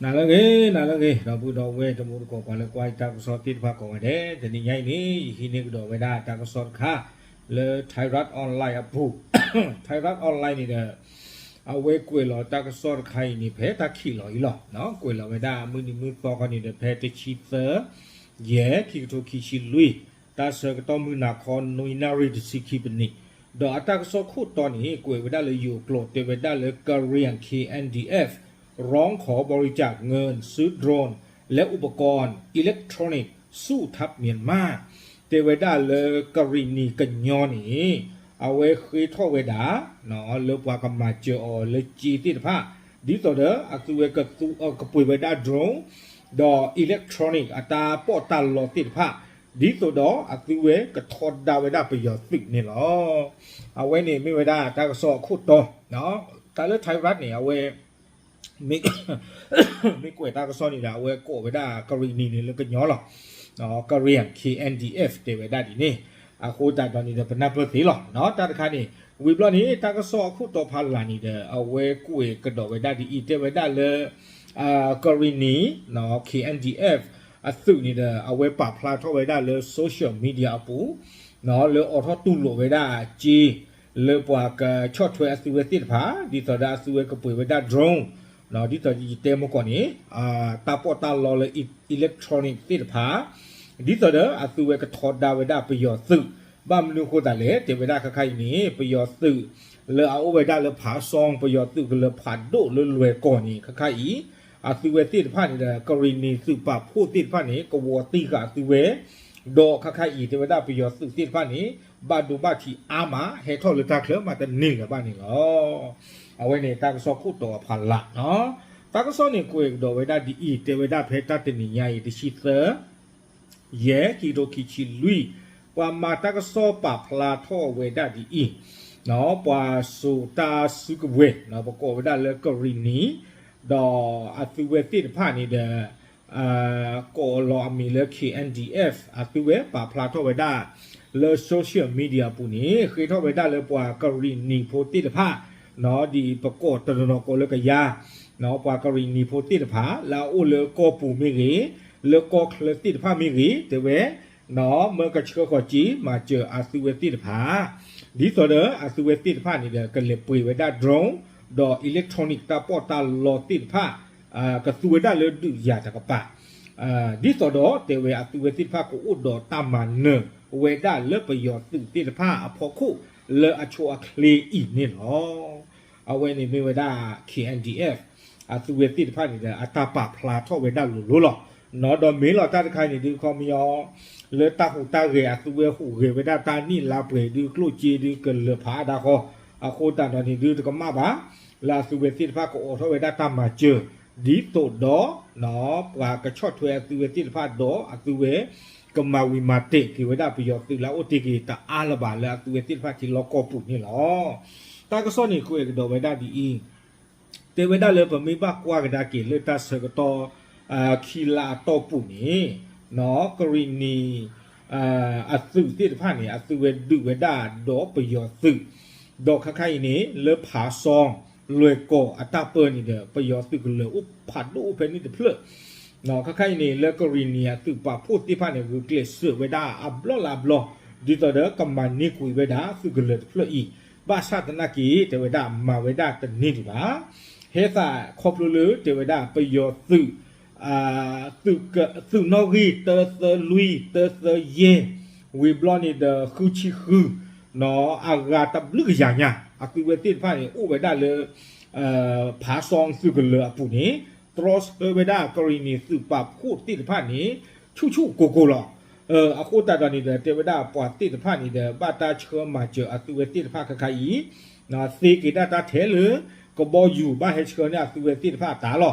နၤလၢအဂ့ၤ, နၤလၢအဂ့ၤ, ဒီပုၢ်ဒီဝဲၢ်တံၤသကိး ပှၤလၢကွၢ်ယတၢ်ကစီၣ်သ့ၣ်တဖၣ်ကိးဂၤဒဲး, တနံၤညါအံၤန့ၣ် ယဟံးန့ၢ်ကဒီးဝဲဒၣ်တၢ်ကစီၣ်တခါ လၢ Thairath Online အပူၤ, Thairath Online န့ၣ်ဒီး အဝဲကွဲးလီၤတၢ်ကစီၣ်တခါအံၤန့ၣ် ဖဲတၢ်ခံးလီၤအံၤလီၤ. ကွဲးလီၤဝဲဒၣ်မုၢ်နံၤမုၢ်သီခီန့ၣ်ဒီး ဖဲတဆံသၢ ယဲၢ် ခံကထိခံဆံလွံၢ်, တၢ်ဆၢကတီၢ်မုၢ်နၤခီ နွံနၣ်ရံၣ်တဆံခံပနံး, ဒီးအတၢ်ကစီၣ်ခိၣ်တီန့ၣ် ကွဲးဝဲဒၣ်လၢယိၤကျိာ် တဲဝဲဒၣ်လၢ Karen K N D F ร้องขอบริจาคเงินซื้อโดรนและอุปกรณ์อิเล็กทรอนิกส์สู้ทัพเมียนมา တဲဝဲဒၣ်လၢ ကရံၣ်နံၣ်ကညီန့ၣ် အဝဲဃ့ထီၣ်ဝဲဒၣ် လၢပှၤကမၤစၢၤအီၤလၢစ့သ့ၣ်တဖၣ်, ဒ်သိးဒီးအသုဝဲကသူ ကပှ့ၤဝဲဒၣ် drone ဒီး electronic အတၢ်ပီးတၢ်လီသ့ၣ်တဖၣ်, ဒ်သိးဒီးအသုဝဲကထီဒါဝဲဒၣ်ပယီၤသုးန့ၣ်လီၤ. အဝဲန့ၣ်မ့ၢ်ဝဲဒၣ်တၢ်ကစီၣ်အခိၣ်တီ, တၢ်လၢ Thairath န့ၣ် အဝဲ မ့ၢ်ကွဲးတၢ်ကစီၣ်န့ၣ်ဒီး အဝဲကိးဝဲဒၣ်ကရံၣ်နံၣ်န့ၣ်လၢကညီလီၤ. Karen K N D F တဲဝဲဒၣ်ဒ်န့ၣ်, အဃိသတးဒီးန့ၣ်ဒီး ပနၢ်ပၢၢ်သ့လီၤ. တၢ်တခါန့ၣ် ဝံၤဘျီန့ၣ် တၢ်ကစီၣ်အခိၣ်တီဖးလၢ်န့ၣ်ဒီး အဝဲကွဲးကဒီးဝဲဒၣ်ဒ်အံၤ, တဲဝဲဒၣ်လၢ ကရံၣ်နံၣ် K N D F အသုးန့ၣ်ဒီး အဝဲပာ်ဖျါထီၣ်ဝဲဒၣ်လၢ social media အပူၤ လၢအိးထီၣ်တူၢ်လိာ်ဝဲဒၣ်စ့ လၢပှၤကဆီၣ်ထွဲအသုဝဲသ့ၣ်တဖၣ် ဒ်သိးဒီးအသုဝဲကပှ့ၤဝဲဒၣ် drone ဒ်သိးယတဲမ့ၢ်ကီးန့ၣ် တၢ်ပီးတၢ်လီလၢ electronic သ့ၣ်တဖၣ် ဒ်သိးဒီးအသုဝဲကထီဒါဝဲဒၣ်ပယီၤသုး, ဘၣ်မနုၤအဃိသတးလဲၣ် တဲဝဲဒၣ်ခါခါအံၤန့ၣ် ပယီၤသုး လၢအအိၣ်ဝဲဒၣ်လၢဖးစီ ပယီၤသုးကလၢၤဖးဒိၣ်လၢလွဲၢ်ကီၢ်န့ၣ် ခါခါအံၤ အသုဝဲသ့ၣ်တဖၣ်န့ၣ်ဒီး ကရံၣ်နံၣ်သုးပာ်ဖှိၣ်သ့ၣ်တဖၣ်န့ၣ် ကဝီၤတံၢ်ဃာ်အသုဝဲ, ဒီးခါခါအံၤ တဲဝဲဒၣ်ပယီၤသုးသ့ၣ်တဖၣ်န့ၣ် ဘၣ်ဒိဘၣ်ထံးအါမး ဟဲထီၣ်လၢတၢ်ချၢမးတန့ၢ်လၢၤဘၣ်န့ၣ်လီၤ. အဝဲန့ၣ်တၢ်ကစီၣ်ခိၣ်တီအဖးလၢ်, တၢ်ကစီၣ်န့ၣ်ကွဲးကဒီးဝဲဒၣ်ဒ်အံၤ, တဲဝဲဒၣ်ဖဲတၢ်တနံၤညါအံၤ တဆံသၢ ယဲၢ် ခံကထိခံဆံလွံၢ်, ပှၤမၤတၢ်ကစီၣ်ပာ်ဖျါထီၣ်ဝဲဒၣ်ဒ်အံၤ, ပှၤစိာ်တၢ်စုကဝဲၤ ပကိးဝဲဒၣ်လၢကရံၣ်နံၣ်, ဒီးအသုဝဲသ့ၣ်တဖၣ်န့ၣ်ဒီး ကိးလီၤအမံၤလၢ K N D F အသုဝဲပာ်ဖျါထီၣ်ဝဲဒၣ် လၢ social media အပူၤန့ၣ် ဃ့ထီၣ်ဝဲဒၣ်လၢပှၤကရံၣ်နံၣ်ဖိသ့ၣ်တဖၣ်, ဒ်ပကိးတနီၤနီၤကိးလၢကယၤ, ပှၤကရံၣ်နံၣ်ဖိသ့ၣ်တဖၣ် လၢအအိၣ်လၢကီၢ်ပူၤမ့ၢ်ဂ့ၤ, လၢကီၢ်ချၢသ့ၣ်တဖၣ်မ့ၢ်ဂ့ၤ, တဲဝဲ မၢကဆှၢဃီၤစ့မၤစၢၤအသုဝဲသ့ၣ်တဖၣ်, ဒ်သိးဒီးအသုဝဲသ့ၣ်တဖၣ်န့ၣ်ဒီး ကလဲၤပှ့ၤဝဲဒၣ် drone ဒီး electronic တၢ်ပီးတၢ်လီသ့ၣ်တဖၣ် ကသူဝဲဒၣ်လၢဒုးယၤတကပၤ, ဒ်သိးဒီးတဲဝဲအသုဝဲသ့ၣ်တဖၣ်ကအိၣ်ဒီးတၢ်မၤနၢၤဝဲဒၣ်လၢပယီၤသုးသ့ၣ်တဖၣ်အဖီခိၣ်လၢအဆိအချ့အံၤန့ၣ်လီၤ. အဝဲန့ၣ်မ့ၢ်ဝဲဒၣ် K N D F အသုဝဲသ့ၣ်တဖၣ်န့ၣ်ဒီး အတၢ်ပာ်ဖျါထီၣ်ဝဲဒၣ်လိၤလိၤလီၤ. ဒီးမ့ၢ်လီၤတၢ်တခါအံၤန့ၣ်ဒုး ခီပညီ လၢတၢ်ဟူးတၢ်ဂဲၤအသုဝဲဟူးဂဲၤဝဲဒၣ်တၢ်နံၣ်လါပှဲၤဒုးကျိၣ်စ့ဒုးကလၢၤဖးအါဒၣ်ဃီ, အဃိသတးဒီးန့ၣ်ဒုးတကမၣ်ဘၣ် လၢအသုဝဲသ့ၣ်တဖၣ်ကအိးထီၣ်ဝဲဒၣ်တၢ်မၤစၢၤ ဒ်သိးဒီး ပှၤကဆီၣ်ထွဲအသုဝဲသ့ၣ်တဖၣ်ဒီးအသုဝဲ ကမၤဝံၤမၤတဲာ်က့ၤဝဲဒၣ်ပယီၤသုးလၢအအိၣ်တ့ၢ်က့ၤတအါလၢၤဘၣ်လၢအသုဝဲသ့ၣ်တဖၣ်ထံလီၢ်ကီၢ်ပူၤန့ၣ်လီၤ. တၢ်ကစီၣ်န့ၣ်ကွဲးကဒီးဝဲဒၣ်ဒ်အံၤ, တဲဝဲဒၣ်လၢပမ့ၢ်ဘၣ်ကွၢ်ကဒါက့ၤလၢတၢ်ဆၢကတီၢ် ခံလါအတီၢ်ပူၤန့ၣ် ကရံၣ်နံၣ် အသုးသ့ၣ်တဖၣ်န့ၣ် အသုဝဲဒုးဝဲဒၣ်ဒီးပယီၤသုး, ဒီးခါခါအံၤန့ၣ် လၢဖးစီ လွဲၢ်ကီၢ်အတၢ်ပၢန့ၣ်ဒီး ပယီၤသုးကလၢၤအိၣ်ဖးဒိၣ်အိၣ်ဖဲန့ၣ်တဖျၢၣ်, ခါခါအံၤန့ၣ် လၢကရံၣ်နံၣ်အသုးပာ်ဖှိၣ်သ့ၣ်တဖၣ်န့ၣ် ဂုာ်ကျဲးစၢးဝဲဒၣ်အဘျီလၢအဘျီ, ဒ်သိးဒီးကမၤန့ၢ်ကွံာ်ဝဲဒၣ်သုးကလၢၤတဖျၢၣ်အံၤ, ဘၣ်ဆၣ်သနာ်က့ တဲဝဲဒၣ်မၤဝဲဒၣ်တန့ၢ်ဒံးဘၣ်. ဟဲသးခီဖျိလၢတဲဝဲဒၣ်ပယီၤသုး သုးနီၣ်ဂံၢ် တၢသၢလွံၢ် တၢသၢယဲၢ် ဝံၤဘျီန့ၣ်ဒီး ဃုဆံဃု အဂၤတဘျုးကယၤညါ အသုဝဲသ့ၣ်တဖၣ်န့ၣ် အိၣ်ဝဲဒၣ်လၢ ဖးစီသုးကလၢၤအပူၤန့ၣ် တြီဆၢဝဲဒၣ်ကရံၣ်နံၣ်သုးပာ်ဖှိၣ်သ့ၣ်တဖၣ်န့ၣ် ဆူၣ်ဆူၣ်ကိၢ်ကိၢ်လီၤ. အဃိသတးဒီးန့ၣ်ဒီး တဲဝဲဒၣ်ပှၤသ့ၣ်တဖၣ်န့ၣ်ဒီး ဘၣ်တၢ်ဆှၢမၤစၢၤအသုဝဲသ့ၣ်တဖၣ်ခါခါအံၤ သ့က့ၤဒၣ်တၢ်ထဲလၢ ကဘီယူၤဘၣ်ဟဲဆှၢန့ၢ်အသုဝဲသ့ၣ်တဖၣ်အတၢ်လီၤ.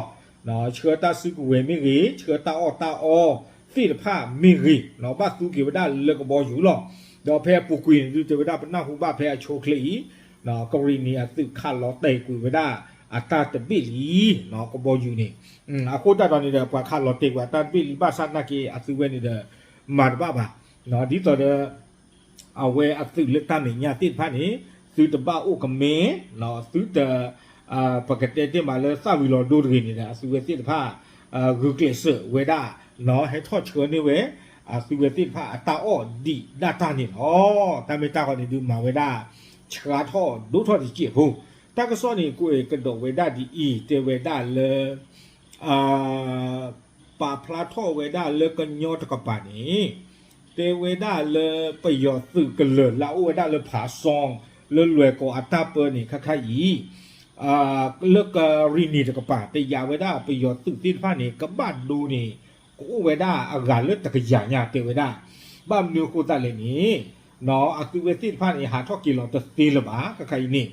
ဆှၢတၢ်စုကဝဲၤမ့ၢ်ဂ့ၤ, ဆှၢတၢ်အီၣ်တၢ်အီသ့ၣ်တဖၣ်မ့ၢ်ဂ့ၤ, ဘၣ်သူက့ၤဝဲဒၣ်လၢကဘီယူၤလီၤ. ဒီးဖဲအပူၤကွံာ်န့ၣ်ဒုး တဲဝဲဒၣ်ပနၢ်ဟူဘၣ်ဖဲအဆိအချ့အံၤ ကရံၣ်နံၣ်အသုးခးလီၤတဲာ်ကွံာ်ဝဲဒၣ်အတၢ်တဘ့ၣ်လံ ကဘီယူၤန့ၣ်. အဃိသတးဒီးန့ၣ်ဒီး ပှၤခးလီၤတဲာ်ကွံာ်အတၢ်တဘ့ၣ်လံ ဘၣ်ဆၣ်သနာ်က့ အသုဝဲန့ၣ်ဒီး မၤတဘၣ်ဘၣ်. ဒ်သိးဒီး အဝဲအသုးလၢတၢ်မဲာ်ညါသ့ၣ်တဖၣ်န့ၣ် သုတဘၣ်အိၣ်ကမ့ၢ်, သုတ ပကတဲတ့ၢ်မးလၢသၣ်ဝံၤလီၤဒိတဂ့ၤန့ၣ်ဒီး အသုဝဲသ့ၣ်တဖၣ် ဂုာ်ကျဲးစၢးဝဲဒၣ် ဟဲထီၣ်ဆှၢန့ၢ်ဝဲ အသုဝဲသ့ၣ်တဖၣ်အတၢ်အီၣ်ဒံးဒၣ်တၢ်န့ၣ်လီၤ. တၢ်မ့ၢ်တၢ်ဂီၤန့ၣ်ဒုးမၤဝဲဒၣ် ဆှါထီၣ်ဒိၣ်ထီၣ်တစဲးဖိ တၢ်ကစီၣ်န့ၣ် ကွဲးကဒီးဝဲဒၣ်ဒ်အံၤ တဲဝဲဒၣ်လၢ ပာ်ဖျါထီၣ်ဝဲဒၣ်လၢကညီတကပၤန့ၣ် တဲဝဲဒၣ်လၢပယီၤသုးကလၢၤလၢအအိၣ်ဝဲဒၣ်လၢဖးစီ လၢလွဲၢ်ကီၢ်အတၢ်ပၢန့ၣ် ခဲခါအံၤ လၢကရံၣ်နံၣ်တကပၤ တယာ်ဝဲဒၣ်ပယီၤသုးသ့ၣ်တဖၣ်န့ၣ် ကဘၣ်ဒိန့ၣ် ကအိၣ်ဝဲဒၣ်အဂၤလၢတကယၤညါတဲဝဲဒၣ်. ဘၣ်မနုၤအဃိသတးလဲၣ်န့ၣ် အသုဝဲသ့ၣ်တဖၣ်န့ၣ် ဟးထီၣ်က့ၤလီၤတသ့လၢၤဘၣ် ခဲခါအံၤန့ၣ်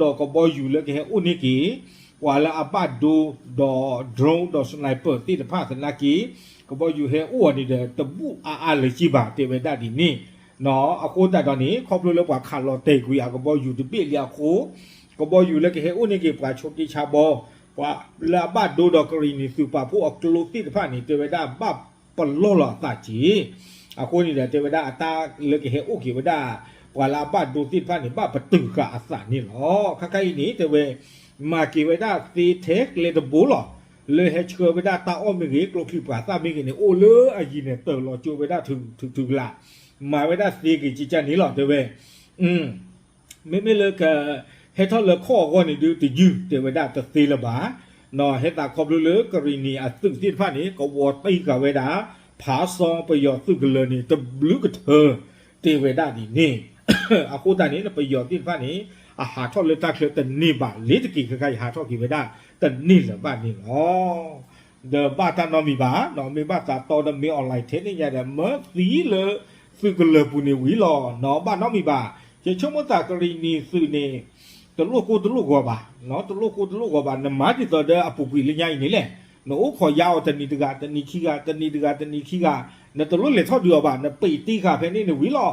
ဒီးကဘီယူၤလၢကဟဲအိၣ်န့ၢ်က့ၤ ပှၤလၢအဘၣ်ဒိ ဒီး drone ဒီး sniper သ့ၣ်တဖၣ်သနာ်က့ ကဘီယူၤဟဲအိၣ်အီၤန့ၣ်ဒီး တဘူၣ်အါအါလၢၤက့ဘၣ် တဲဝဲဒၣ်ဒ်န့ၣ်. အဃိသတးဒီးန့ၣ် ခီဖျိလၢပှၤခးလီၤတဲာ်ကွံာ်အကဘီယူၤတဘ့ၣ်လံအဃိ ကဘီယူၤလၢကဟဲအိၣ်န့ၢ်က့ၤပှၤဆိးက့ဆါဘီ ပှၤလၢအဘၣ်ဒိဒီးကရံၣ်နံၣ်သုးပာ်ဖှိၣ်အကျိသ့ၣ်တဖၣ်န့ၣ် တဲဝဲဒၣ်ဘၣ်ပလီၢ်လီၤအသးက့ၤ အဃိန့ၣ်ဒီး တဲဝဲဒၣ်အတၢ်လၢကဟဲအိၣ်က့ၤဝဲဒၣ် ပှၤလၢအဘၣ်ဒိသ့ၣ်တဖၣ်န့ၣ် ဘၣ်ပတုာ်ဃာ်အသးန့ၣ်လီၤ. ခဲခါအံၤန့ၣ် တဲဝဲ မၤက့ၤဝဲဒၣ်သ့ထဲကျဲတဘိလီၤ. လၢဟဲဆှၢဝဲဒၣ်တၢ်အီၣ်မ့ၢ်ဂ့ၤ ကျိချံပှၤသၣ်မ့ၢ်ဂ့ၤန့ၣ် အိၣ်လၢအယံၤန့ၣ် တၢၢ်လီၤကၠိဝဲဒၣ်ထုးထုးကလး မၤဝဲဒၣ်သ့ဂ့ၤကကၢ်န့ၣ်လီၤ တဲဝဲ မ့မ့ၢ်လၢက ဟဲထီၣ်လၢခီၣ်အဂီၢ်န့ၣ်ဒုးတယုၢ် တဲဝဲဒၣ်တသ့လၢၤဘၣ်. ဟဲသးခီဖျိလၢကရံၣ်နံၣ်အသုးသ့ၣ်တဖၣ်န့ၣ် ကဝီၤတံၢ်ဃာ်ဝဲဒၣ် ဖးစီပယီၤသုးကလၢၤန့ၣ် တဘျုးကထၢ တဲဝဲဒၣ်ဒ်န့ၣ် အဃိသတးန့ၣ် ပယီၤသ့ၣ်တဖၣ်န့ၣ် အဟးထီၣ်လၢတၢ်ချၢတန့ၢ်ဘၣ် လ့ၤတက့ၤခဲခါအံၤဟးထီၣ်က့ၤဝဲဒၣ် တန့ၢ်လၢၤဘၣ်န့ၣ်လီၤ. ဒီးဘၣ်တၢ်နီတမံၤဘၣ် မ့ၢ်ဘၣ်သးတီဒီးမ့ၢ် online ထဲန့ၣ်ညါဒီး မၢသံလၢသုးကလၢၤပူၤန့ၣ်ဝံၤလီၤ ဘၣ်နီတမံၤဘၣ်. ယဆိကမိၣ်သးကရံၣ်နံၣ်သုးန့ၣ် တလိၣ်ကိၢ်တလိၣ်ဂီၤဘၣ်, တလိၣ်ကိၢ်တလိၣ်ဂီၤဘၣ် နမၤဒ်သိးဒီးအပူၤကွံာ်လၢညါအံၤန့ၣ်လဲၣ်, နအိၣ်ခိးယါအီၤတနံၤတဂၤတနံၤခံဂၤ တနံၤတဂၤတနံၤခံဂၤ, နတလိၣ်လဲၤထီၣ်ဒုးအီၤဘၣ် နပံးတ့ၢ်ဃာ်ဖဲန့ၣ်န့ၣ်ဝံၤလီၤ.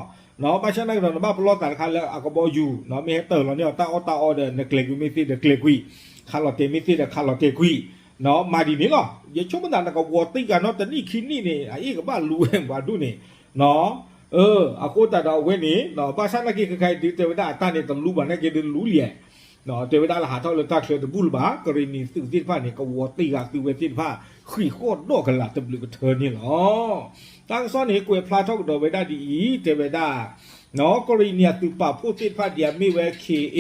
ဘၣ်ဆၣ်သနာ်က့ဒီး နဘၣ်ပလီၢ်သးတခါလၢအကဘီယူၤ မ့ၢ်ဟဲတၢၢ်လီၤန့ၢ်အီၤတၢ်အီၣ်တၢ်အီဒီး နကျဲၤကွံာ်မ့ၢ်သ့ဒီးကျဲၤကွံာ်, ခးလီၤတဲာ်မ့ၢ်သ့ဒီးခးလီၤတဲာ်ကွံာ်, မၤဒ်န့ၣ်လီၤ. ယဆိကမိၣ်သးနကဝီၤတံၢ်ဃာ်နီတနံၣ်ခံနံၣ်န့ၣ် အအ့ၣ်ကဘၣ်လူၤဝဲပှၤဒိၣ်န့ၣ် အဃိသတးဒီးအဝဲန့ၣ် ဘၣ်ဆၣ်သနာ်က့ခဲခါအံၤဒုးတဲဝဲဒၣ်အတၢ်န့ၣ်တလူၤဘၣ်နာ်က့ဒုးလူၤလံ, တဲဝဲဒၣ်လၢဟးထီၣ်လၢတၢ်ချၢတဘူၣ်လၢၤဘၣ် ကရံၣ်နံၣ်သုးသ့ၣ်တဖၣ်န့ၣ် ကဝီၤတံၢ်ဃာ်သုးဝဲသ့ၣ်တဖၣ် ဃံးဃီၣ်ဒီၣ်ကလာ်တဘျုးကထၢန့ၣ်လီၤ. တၢ်ကစီၣ်န့ၣ် ကွဲးဖျါထီၣ်ကဒီးဝဲဒၣ်ဒ်အံၤ တဲဝဲဒၣ် ကရံၣ်နံၣ်အသုးပာ်ဖှိၣ်သ့ၣ်တဖၣ်ဒ်အမ့ၢ်ဝဲ K A,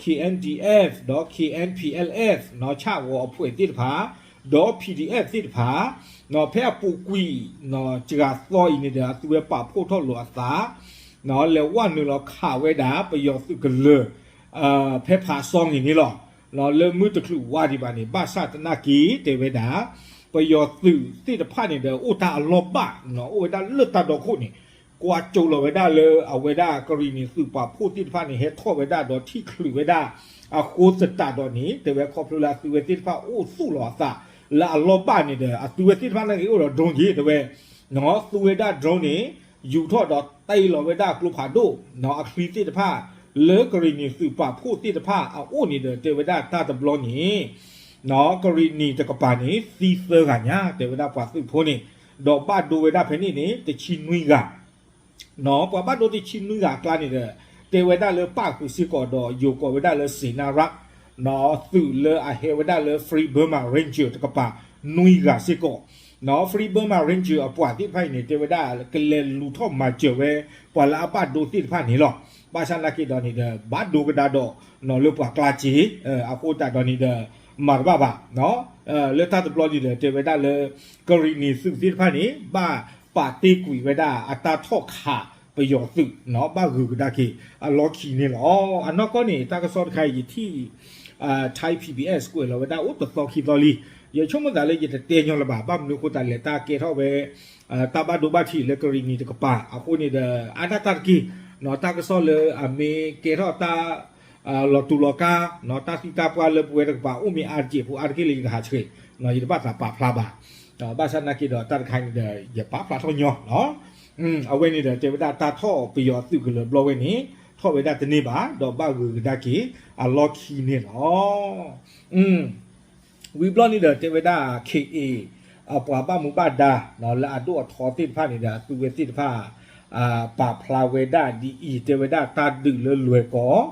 K N D F ဒီး K N P L F ဆၣ်ဂီၤအဖှဲးသ့ၣ်တဖၣ် ဒီး P D F သ့ၣ်တဖၣ် ဖဲအပူၤကွံာ် စှၤသီအံၤန့ၣ်ဒီး အသုဝဲပာ်ဖှိၣ်ထီၣ်လိာ်အသး လဲၤဝဲနုာ်လီၤခးဝဲဒၣ် ပယီၤသုးကလၢၤ ဖဲဖးစီန့ၣ်န့ၣ်လီၤ. လၢမုၢ်တချုးဝါဒံးဘၣ်န့ၣ် ဘၣ်ဆၣ်သနာ်က့ တဲဝဲဒၣ် ပယီၤသုးသ့ၣ်တဖၣ်န့ၣ်ဒီး အိၣ်တၢ်အလီၢ်ဘၣ် အိၣ်ဝဲဒၣ်လၢတၢ်ဒီခိၣ်န့ၣ် ကွၢ်စိလီၤဝဲဒၣ်လၢအဝဲဒၣ်ကရံၣ်နံၣ်သုးပာ်ဖှိၣ်သ့ၣ်တဖၣ်န့ၣ် ဟဲထီၣ်ဝဲဒၣ်ဒီးထံၣ်ချုးဝဲဒၣ် အဃိသတးဒီးန့ၣ် တဲဝဲခီဖျိလၢအသုဝဲသ့ၣ်တဖၣ်အိၣ်သူၣ်လီၤအသး လၢအလီၢ်ဘၣ်န့ၣ်ဒီး အသုဝဲသ့ၣ်တဖၣ်နာ်က့အိၣ်ဒီး drone က့ တဲဝဲ သူဝဲဒၣ် drone န့ၣ် ယူၤထီၣ်ဒီးတ့ၢ်လီၤဝဲဒၣ်ကျိဖးဒိၣ် အချံသ့ၣ်တဖၣ် လၢကရံၣ်နံၣ်သုးပာ်ဖှိၣ်သ့ၣ်တဖၣ်အအိၣ်န့ၣ်ဒီး တဲဝဲဒၣ်တၢ်တဘျီန့ၣ် ကရံၣ်နံၣ်တကပၤန့ၣ် သံသၢဂၤညါ တဲဝဲဒၣ်ပှၤသုးဖိန့ၣ် ဒီးဘၣ်ဒိဝဲဒၣ်ဖဲန့ၣ်န့ၣ် တဆံနွံဂၤ ပှၤဘၣ်ဒိတဆံနွံဂၤအကျါန့ၣ်ဒီး တဲဝဲဒၣ်လၢပၣ်ဃုာ်စ့ၢ်ကီးဒီးယိၤကိးဝဲဒၣ်လၢ Sena Rap သုးလၢအဟဲဝဲဒၣ်လၢ Free Burma Ranger တကပၤ နွံဂၤစ့ၢ်ကီး, Free Burma Ranger အပှၤသ့ၣ်တဖၣ်အံၤန့ၣ် တဲဝဲဒၣ်ကလဲၤလူၤထီၣ်မၤစၢၤဝဲ ပှၤလၢအဘၣ်ဒိသ့ၣ်တဖၣ်န့ၣ်လီၤ. ဘၣ်ဆၣ်သနာ်က့ဒီးန့ၣ်ဒီး ဘၣ်ဒိကဒါဒီး လၢပှၤကျါစ့ၢ်, အဃိသတးဒီးန့ၣ်ဒီး မၤတဘၣ်ဘၣ် လၢတၢ်တဘျီန့ၣ်ဒီး တဲဝဲဒၣ်လၢ ကရံၣ်နံၣ်သုးသ့ၣ်တဖၣ်န့ၣ် ဘၣ်ပာ်တ့ၢ်ကွံာ်ဝဲဒၣ်အတၢ်ထီၣ်ခးပယီၤသုး ဘၣ်ဂုာ်ကဒါက့ၤအလီၢ်ခံန့ၣ်လီၤ. အနီၢ်ကီၢ်န့ၣ် တၢ်ကစီၣ်တခါအံၤယထံၣ် Thai P B S ကွဲးလီၤဝဲဒၣ်အိၣ်တသီခံသီလံ. ယဆိကမိၣ်သးလၢယတတဲညီလၢၤဘၣ် ဘၣ်မနုၤအဃိသတးလဲၣ် တၢ်ကဲထီၣ်ဝဲ တၢ်ဘၣ်ဒိဘၣ်ထံးလၢကရံၣ်နံၣ်တကပၤ အဃိန့ၣ်ဒီး အါဒၣ်တၢ်တက့ၢ် တၢ်ကစီၣ်လၢအမ့ၢ်ကဲထီၣ်တၢ် လီၤတူာ်လီၤကာ် တၢ်သံတၢ်ပှၢ်လၢပဝဲတကပၤ အိၣ်မ့ၢ်အါတက့ၢ်ဖိအါတက့ၢ်လၢယကဟးဆှဲး ယတဘၣ်သးပာ်ဖျါဘၣ်. ဘၣ်ဆၣ်သနာ်က့ဒီး တၢ်တခါန့ၣ်ဒီး ယပာ်ဖျါထီၣ်ညီလီၤ. အဝဲန့ၣ်ဒီး တဲဝဲဒၣ်တၢ်ထီၣ်ပယီၤသုးကလၢၤဘျီဝဲန့ၣ် ထီၣ်ဝဲဒၣ်တန့ၢ်ဘၣ် ဒီးဘၣ်ဂုာ်ကဒါက့ၤအလီၢ်ခံန့ၣ်လီၤ. ဝံၤဘျီန့ၣ်ဒီး တဲဝဲဒၣ် K A အပှၤဘၣ်မူဘၣ်ဒါ လၢအဒိၣ်အထီသ့ၣ်တဖၣ်န့ၣ်ဒီး အသုဝဲသ့ၣ်တဖၣ် ပာ်ဖျါဝဲဒၣ်ဒ်အံၤ တဲဝဲဒၣ်တၢ်ဒုးလၢလွဲၢ်ကီၢ်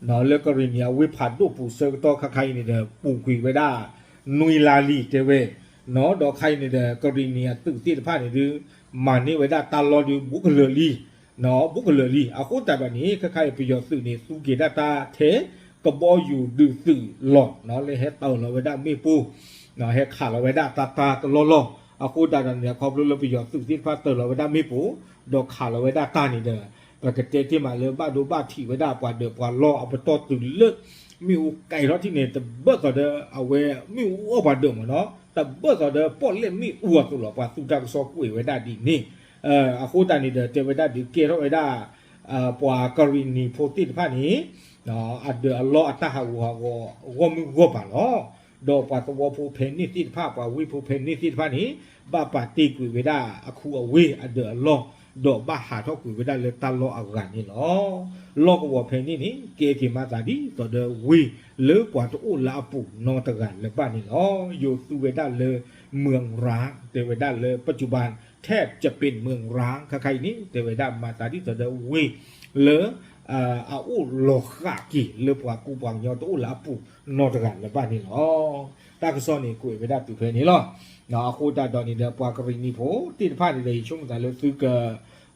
လၢကရ့ၣ်နံၤအဝ့ၢ်ဖးဒိၣ်ပူၤဆၢကတီၢ်ခါခါအံၤန့ၣ်ဒီး ပူၤကွံာ်ဝဲဒၣ် နွံလါလံ တဲဝဲ, ဒီးခါအံၤန့ၣ်ဒီး ကရ့ၣ်နံၤအသုးသ့ၣ်တဖၣ်န့ၣ်ဒုး မၤန့ၢ်ဝဲဒၣ်တၢ်လီၢ်ဒုး ဘူးကလၢာ်လံ ဘူးကလၢာ်လံ. အဃိသတးဒီးန့ၣ် ခဲခါအံၤပယီၤသုးန့ၣ် သူက့ၤဒၣ်တၢ်ထဲ ကဘီယူၤဒုးသုးလီၢ် လၢဟဲတၢလီၤဝဲဒၣ်မ့ၣ်ပိၢ်, ဟဲခးလီၤဝဲဒၣ်တၢ်တၢ်တလီၢ်လီၢ်. အဃိသတးဒီးန့ၣ် ခီဖျိလၢပယီၤသုးသ့ၣ်တဖၣ်တၢလီၤဝဲဒၣ်မ့ၣ်ပိၢ် ဒီးခးလီၤဝဲဒၣ်တၢ်န့ၣ်ဒီး ပကတဲတ့ၢ်မးလၢဘၣ်ဒိဘၣ်ထံးဝဲဒၣ်ပှၤဒၢးပှၤလီၢ်အပတီၢ်တုၤလၢ မ့ၣ်အူကဲထီၣ်ထံၣ်န့ၣ် တဘၢၣ်သိးဒီးအဝဲမ့ၣ်အူအီၣ်ပှၤဒၢးမ့ၢ်နီၤ, တဘၢၣ်သိးဒီးပီၣ်လဲၣ်မ့ၣ်အူအသိးလီၤ. ပှၤသူတၢ်ကစီၣ်ကွဲးဝဲဒၣ်ဒ်န့ၣ် အဃိသတးန့ၣ်ဒီး တဲဝဲဒၣ်ဒုးကဲထီၣ်ဝဲဒၣ် ပှၤကရ့ၣ်နံၤဖိသ့ၣ်တဖၣ်န့ၣ် အဒၢးအလီၢ်အတၢ်ဟးဂူာ်ဟးဂီၤဂီၢ်မုၢ်ဂီၢ်ပၤလီၤ. ဒီးပှၤသဝီဖိဖဲန့ၣ်သ့ၣ်တဖၣ် ပှၤဝ့ၢ်ဖိဖဲန့ၣ်သ့ၣ်တဖၣ်န့ၣ် ဘၣ်ပာ်တ့ၢ်ကွံာ်ဝဲဒၣ်အခူအဝ့ၢ်အဒၢးအလီၢ်, ဒီးဘၣ်ဟးထီၣ်ကွံာ်ဝဲဒၣ်လၢတၢ်လီၢ်အဂၤန့ၣ်လီၤ. လီၢ်ကဝီၤဖဲန့ၣ်န့ၣ် ကဲက့ၤမၤသးဒ်သိးဒီးဝ့ၢ်လၢပှၤတအိၣ်လၢအပူၤနီတဂၤလၢၤဘၣ်န့ၣ်လီၤ. ယိၤသူဝဲဒၣ်လၢ เมืองร้าง တဲဝဲဒၣ်လၢ ปัจจุบันแทบจะเป็นเมืองร้าง ခဲခါအံၤန့ၣ် တဲဝဲဒၣ်မၤသးဒ်သိးဒီးဝ့ၢ်လၢ အအိၣ်လီၤဃာ်က့ၤလၢပှၤကူပှၤကညီတအိၣ်လၢအပူၤနီတဂၤလၢၤဘၣ်န့ၣ်လီၤ. တၢ်ကစီၣ်န့ၣ်ကွဲးဝဲဒၣ်တုၤဖဲန့ၣ်လီၤ. အဃိသတးဒီးန့ၣ်ဒီး ပှၤကရ့ၣ်နံၤဖိသ့ၣ်တဖၣ်န့ၣ်ဒီး ယဆိကမိၣ်သးလၢသုက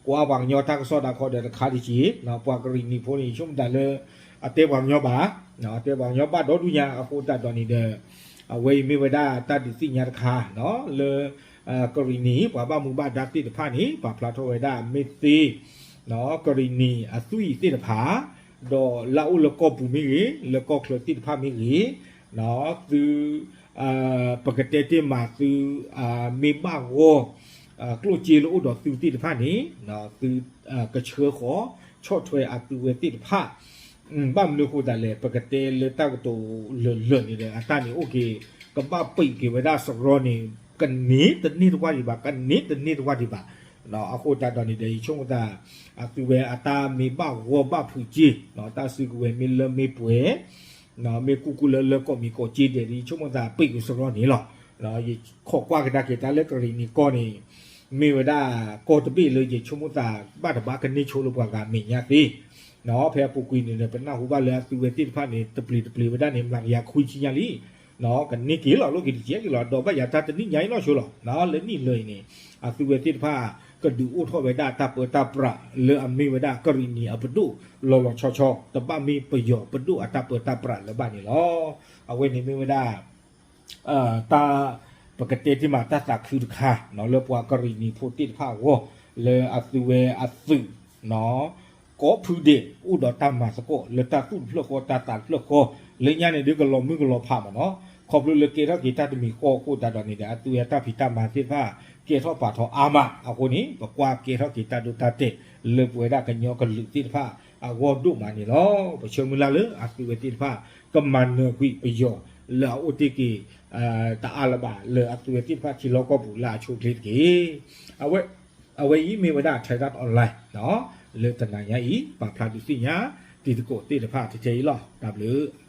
ကွၢ်ပှၤကညီတၢ်ကစီၣ်တခီဒီးတခါတက့ၢ်, ပှၤကရ့ၣ်နံၤဖိန့ၣ် ယဆိကမိၣ်သးလၢ အတဲပှၤကညီဘၣ်, အတဲပှၤကညီဘၣ်ဒီဒူၣ်ညါ အဃိသတးဒီးန့ၣ်ဒီး အဝဲအံၤမ့ၢ်ဝဲဒၣ်တၢ်ဒုးသ့ၣ်ညါတခါ လၢ ကရ့ၣ်နံၤ ပှၤဘၣ်မူဘၣ်ဒါသ့ၣ်တဖၣ်န့ၣ် ပာ်ဖျါထီၣ်ဝဲဒၣ်မ့ၢ်သ့ ကရ့ၣ်နံၤအသွံၣ်သ့ၣ်တဖၣ် ဒီးလၢအအိၣ်လၢကီၢ်ပူၤမ့ၢ်ဂ့ၤ လၢကီၢ်ချၢသ့ၣ်တဖၣ်မ့ၢ်ဂ့ၤ သု ပကတဲတ့ၢ်မးသု မ့ၢ်ဘၣ်ဂီၢ် ကျိၣ်စ့လၢအိၣ်ဒီးသုသ့ၣ်တဖၣ်န့ၣ် သု ကဆှၢဃီၤ ဆီၣ်ထွဲအသုဝဲသ့ၣ်တဖၣ် ဘၣ်မနုၤအဃိသတးလဲၣ် ပကတဲလၢတၢ်ကတိၤလၢာ်လၢာ်န့ၣ်ဒီး အတၢ်န့ၣ်အိၣ်က့ၤ ကဘၣ်ပံးက့ၤဝဲဒၣ်စရီန့ၣ် ကန့ၢ်တန့ၢ်တဝၢ်ဒံးဘၣ် ကန့ၢ်တန့ၢ်တဝၢ်ဒံးဘၣ်. အဃိသတးဒီးန့ၣ်ဒီး ယဆိကမိၣ်သး အသုဝဲအတၢ်မ့ၢ်ဘၣ်ဂီၢ်ဘၣ်ဖုးက့ တၢ်စုကဝဲၤမ့ၢ်လၢမ့ၢ်ပှဲၤ မ့ၢ်ကူၣ်ကူၣ်လၢလၢကိးမံၤကိးက့ဒဲးဒီး ယဆိကမိၣ်သးပံးက့ၤစရီန့ၣ်လီၤ. ယခိးကွၢ်ကဒါက့ၤတၢ်လၢကရ့ၣ်နံၤကီၢ်န့ၣ် မ့ၢ်ဝဲဒၣ်ကီၢ်တဘ့ၣ်လၢယဆိကမိၣ်သးဘၣ်တဘၣ်ကန့ၢ်ဆိလၢပှၤဂၤမဲာ်ညါသ့ ဖဲအပူၤကွံာ်န့ၣ်ဒီး ပနၢ်ဟူဘၣ်လၢအသုဝဲသ့ၣ်တဖၣ်န့ၣ် တပျံၤတပျံၤဝဲဒၣ်န့ၣ် မျးကယၤခွံဆံညါလံ ကန့ၢ်က့ၤလီၤ လိၣ်က့ၤတကဲက့ၤလီၤ ဒီးဘၣ်ယၤတၢ်တနံၣ်ညါအံၤနီၢ်ဆိလီၤ. လၢနံၣ်လၢအံၤန့ၣ် အသုဝဲသ့ၣ်တဖၣ် ကဒုးအိၣ်ထီၣ်ဝဲဒၣ်တၢ်ပၢတၢ်ပြး လၢအမ့ၢ်ဝဲဒၣ်ကရ့ၣ်နံၤအပဒိၣ်လီၤလီၤဆီဆီ တဘၣ်မ့ၢ်ပယီၤပဒိၣ်အတၢ်ပၢတၢ်ပြးလၢၤဘၣ်န့ၣ်လီၤ. အဝဲန့ၣ်မ့ၢ်ဝဲဒၣ် တၢ် ပကတဲတ့ၢ်မးတၢ်သးခုတခါ လၢပှၤကရ့ၣ်နံၤဖိသ့ၣ်တဖၣ်အဂီၢ် လၢအသုဝဲအသုး ကိးဖုဒဲး အိၣ်ဒီးတၢ်မၤသကိးလၢတၢ်သူၣ်တဖျၢၣ်ဃီ တၢ်သးတဖျၢၣ်ဃီ လၢညါန့ၣ်ဒုးကလီၤမုၢ်ကလီၤဖးမးနီၤ ခီဖျိလၢကဲထီၣ်က့ၤတၢ်တမံၤဃီအဃိသတးဒီးန့ၣ်ဒီး အသုဝဲတၢ်ဖံးတၢ်မၤသ့ၣ်တဖၣ် ကဲထီၣ်ပာ်ထီၣ်အါမး အဃိန့ၣ် ပကွၢ်ကဲထီၣ်က့ၤတၢ်ဒိတၢ်တဲာ် လၢပဝဲဒၣ်ကညီကလုာ်သ့ၣ်တဖၣ် အဂီၢ်ဒိၣ်မးန့ၣ်လီၤ. ပဆၢမုၢ်လၢ်လၢအသုဝဲသ့ၣ်တဖၣ် ကမၤနၢၤကွံာ်ပယီၤ လၢအအိၣ်တ့ၢ်က့ၤ တအါလၢၤဘၣ် လၢအသုဝဲသ့ၣ်တဖၣ်ထံလီၢ်ကီၢ်ပူၤလၢအဆိအချ့တက့ၢ်. အဝဲအံၤမ့ၢ်ဝဲဒၣ် Thairath Online လၢတနၤညါအံၤ ပာ်ဖျါဒုးသ့ၣ်ညါ တံၤသကိးသ့ၣ်တဖၣ်ထဲအံၤလီၤ. တၢ်ဘျုး